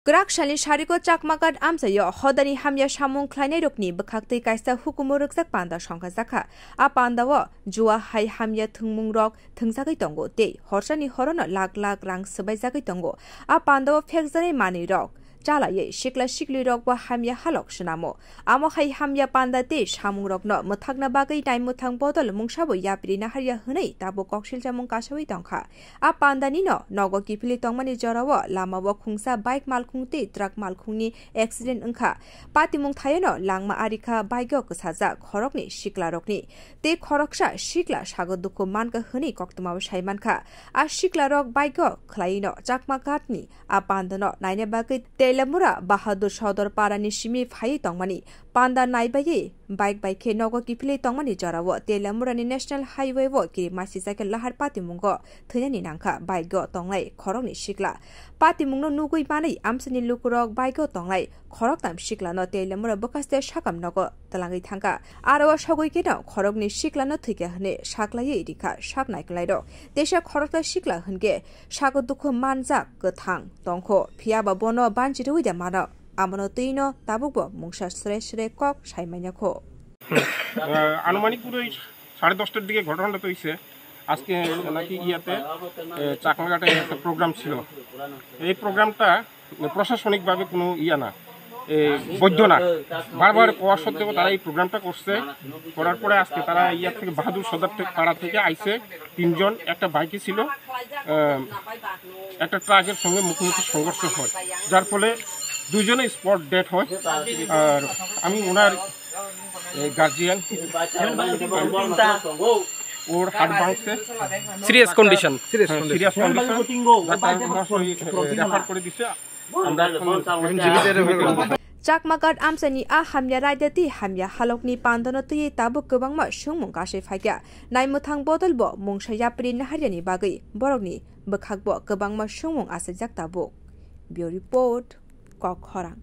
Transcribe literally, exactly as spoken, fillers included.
Kwrak salni sariko Chakmaghat amchaio hodani hamya samung khlainairokni bwkhaktwi kaisa hukumu rwkjak panda songkhajakha. A pandao jua hai hamya thwngmungrok thwngjagwi tongo tei horsani horono lakh lakh rang swbaijagwi tongo. A pandao phekjaknai manwirok chalaiwi sikla siklirokbo hamya halok swnamo. Amo hai hamya panda tei samungrokno mwthakna bagwi naimwthang bodol mungsabo yapri naharya hwnwi tabuk koksilchamung kasawi tongkha. A pandanino nogo kiphilwi tongmani jorao lamao khungsa bike malkhung tei truck malkhungni accident wngkha. Patimung thaiono langma arikha bike-o kwsajak khoroknwi siklarokni tei khoroksa sikla sago dukhu mankha hwnwi koktwmao saimankha. A siklarok bike-o khwlaino Chakmaghatni a pandano naina bagwi Telamura Bahadur Sodor parani simi phaiwi tongmani. Panda naibaiwi bike bai khe nogo kiphilwi tongmani jorao Telamurani National Highway-o kirimasijak khe lahar patimungo thwinani nangkha bike-o tongnai khoroknwi sikla. Patimungno nugwi manwi amchaini lukurok bike-o tongnai khoroktham siklano Telamura bwkhaste sakam nogo twlangwi thangkha. Aro o sogwi kheno khoroknwi siklano thwikha hwnwi saklaiwi rikha sak naikwlairok. Teisa khoroksa sikla hwnkhe sago dukhu manjak kwthang tongkho, phiyaba bono banchi rwui de mano. Amono twino tabukbo mungsa sre sre kok sai manya kho. আহ, আনুমানিক পুরো ওই সাড়ে দশটার দিকে ঘটনাটা তো হয়েছে। আজকে নাকি ইয়াতে, এ, চাকমাঘাটে একটা প্রোগ্রাম ছিল। এই প্রোগ্রামটা প্রশাসনিকভাবে কোনো ইয়া না, এ, বৈধ না। বারবার কোয়া সত্ত্বেও তারা এই প্রোগ্রামটা করছে। করার পরে আজকে তারা ইয়া থেকে বাহাদুর সদর থেকে, পাড়া থেকে আইছে তিনজন, একটা বাইকে ছিল, আহ, একটা ট্রাকের সঙ্গে মুখোমুখি সংঘর্ষ হয়, যার ফলে দুইজনে স্পট ডেড হয়। আর আমি ওনার, এ, গার্জিয়ান, ওর হার্ট ভাঙছে। Serious condition. Serious condition. Serious condition. Doctor সরাসরি, এ, রেফার করে দিছে। Chakmaghat amchaini a hamya raida tei hamya halokni pandano twiwi tabuk kwbangma sungmung kasui phaikha. Naimwthang bodolbo mungsa yapri naharjani bagwi borokni bwkhakbo kwbangma sungmung achaijak tabuk. Bureau Report, Kok Khorang.